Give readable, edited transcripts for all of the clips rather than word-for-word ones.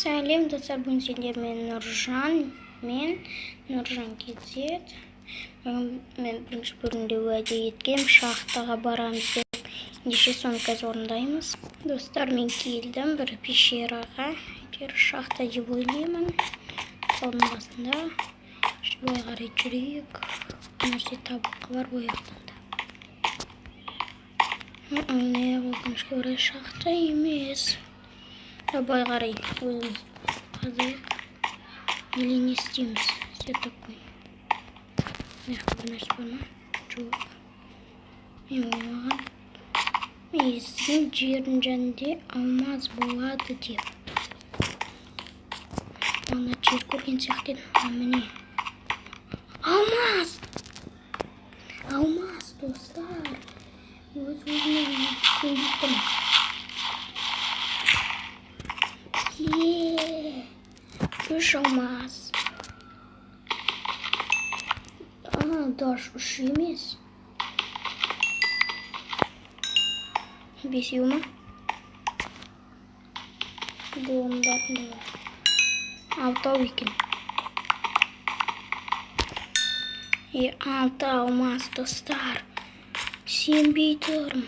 Сәлем достар, бүгін сендермен Нұржан, мен Нұржан KZ. Бүгін мен бірінші бөлімде уәде еткем, шахтаға барамыз деп. Ендеше соны қазір орындаймыз. Достар, мен келдім бір пещераға. Әйтеуір шахта деп ойлаймын. Таудың басында. Былай қарай жүрейік. Мына жерде табақ бар ол жақтан да. Не, өкінішке орай шахта емес. Былай қарай өзіміз қазайық. Или не істейміз? Все такое. Мына жақта бір нәрсе бар ма? Жоқ. Мен ойлаған. Мен естіген жердің жанында алмаз болады деп. Ана жер көрген сияқты едім. А міне. Алмаз! Алмаз, достар. Өз-өзіме сенбей тұрмын. 3 алмаз. Даже 3 емес. 5 ма? Бұлымдардың да бар. 6 екен. 6 алмаз, достар. Сенбей тұрмын.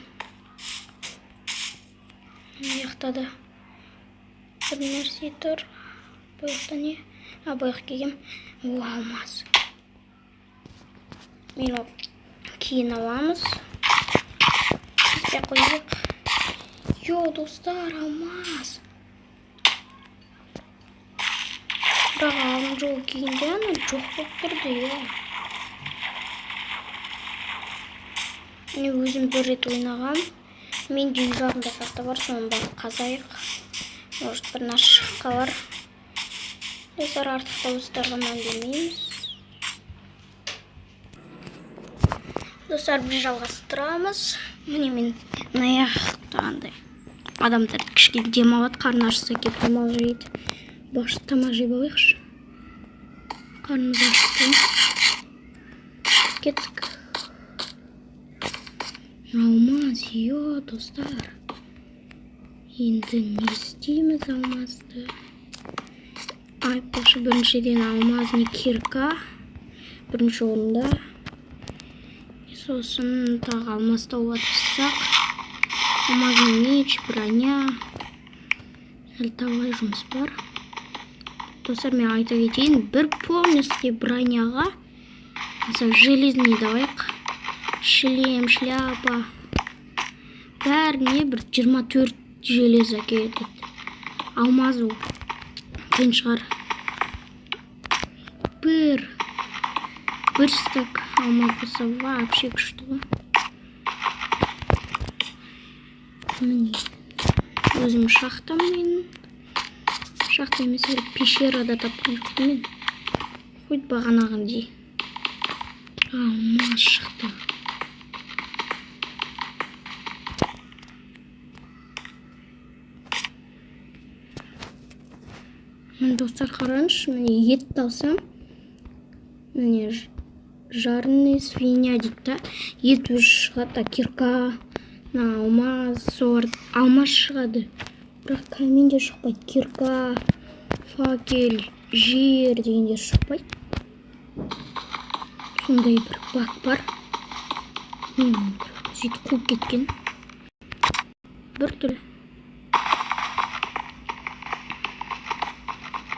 Мына жақта да бір нәрсе тұр. Бұл жақта не? Бұл жаққа келгем. О, алмаз. Мен ол кейін аламыз. Бізде қояйық. Йо, достар, алмаз. Бірақ алдын жол келгенде ана жоқ болып тұрды, иә. Мен өзім бір рет ойнағам. Мен де үй жағында шахта бар, соны барып қазайық. Может, бір нәрсе шығып қалар. Достар, артық дауыстарға мән бермейміз. Достар, біз жалғастырамыз. Міне мен мына жақта андай адамдар кішкене демалады, қарны ашса келіп тамақ жейді. Бақшы тамақ жеп алайықшы. Қарнымыз ашты. Кеттік. Алмаз, йо, достар. Енді не істейміз алмазды? Айтпақшы, біріншіден алмазный кирка бірінші орында. Сосын тағы алмаз тауып тастасақ. Алмазный меч, броня. Әлі талай жұмыс бар. Достар, мен айта кетейін, бір полностью броняға, мысалы, железный давайық. Шлем, шляпа. Бәріне бір 24 железо кетеді. Алмаз ол қиын шығар. Бір стак алмаз болса вообще күшті ғой. Міне өзім шахтам мен. Шахта емес, әлі пещерада тапқан жоқпын мен. Хоть бағанағындай. Алмаз шықты. Достар, қараңызшы, міне етті алсам, міне жареный свинья дейді да, ет өзі шығады, кирка, мына алмаз, солар, алмаз шығады. Бірақ камень де шықпайды, кирка, факел, жер дегендер шықпайды. Сондай бір баг бар. Мен сөйтіп қуып кеткен. Бір түрлі.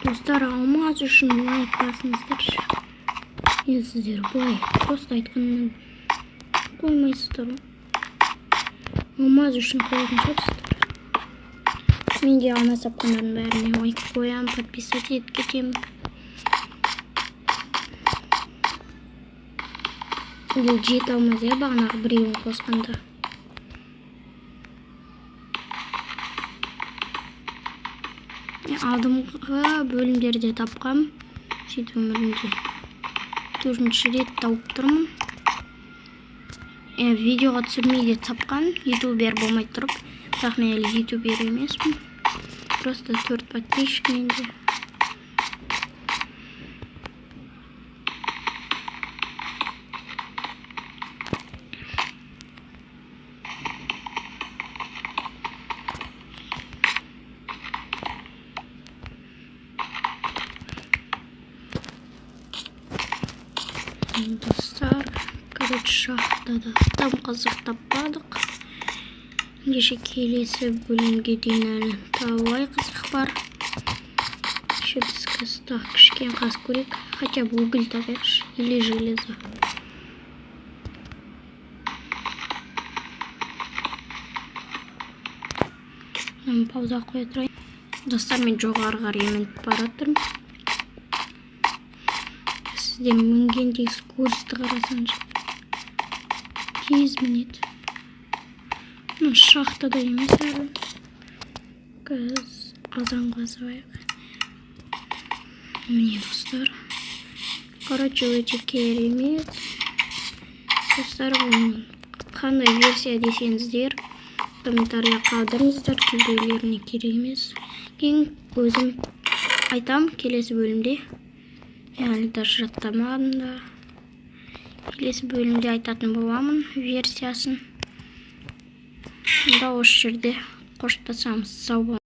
Достар, алмаз үшін лайк басыңыздаршы. Енді сіздер былай просто айтқаннан қоймайсыздар ғой. Алмаз үшін қоятын шығарсыздар. Мен де алмаз тапқандардың бәріне лайк қоямын, подписаться етіп кетемін. Енді 7 алмаз, иә, бағанағы біреуін қосқанда. Алдыңғы бөлімдерде тапқам, сөйтіп өмірімде 4-ші рет тауып тұрмын. Видеоға түсірмей де тапқан, ютубер болмай тұрып, бірақ мен әлі ютубер емеспін. Просто 4 подписчик менде. Шахтада там қызық таппадық. Ендеше, келесі бөлімге дейін әлі талай қызық бар. Еще біз қазір тағы кішкене қазып көрейік. Хотя бы уголь табайықшы или железо. Пауза қоя тұрайын. Достар, мен жоғары қарай мініп бара жатырмын. Сіздер мінгендегі скоростьті қарасаңшы, тез мінеді. Мына шахтада емес әлі. Қазір азан қазып. Міне, достар, короче, өте керемет. Достар, бұл қандай версия десеңіздер, комментария қалдырыңыздар. Кейбіреулеріне керек емес. Кейін өзім айтам келесі бөлімде. Мен әлі даже жаттамадым да. Келесі бөлімде айтатын боламын версиясын. Онда осы жерде қоштасамыз. Сау болыңыз.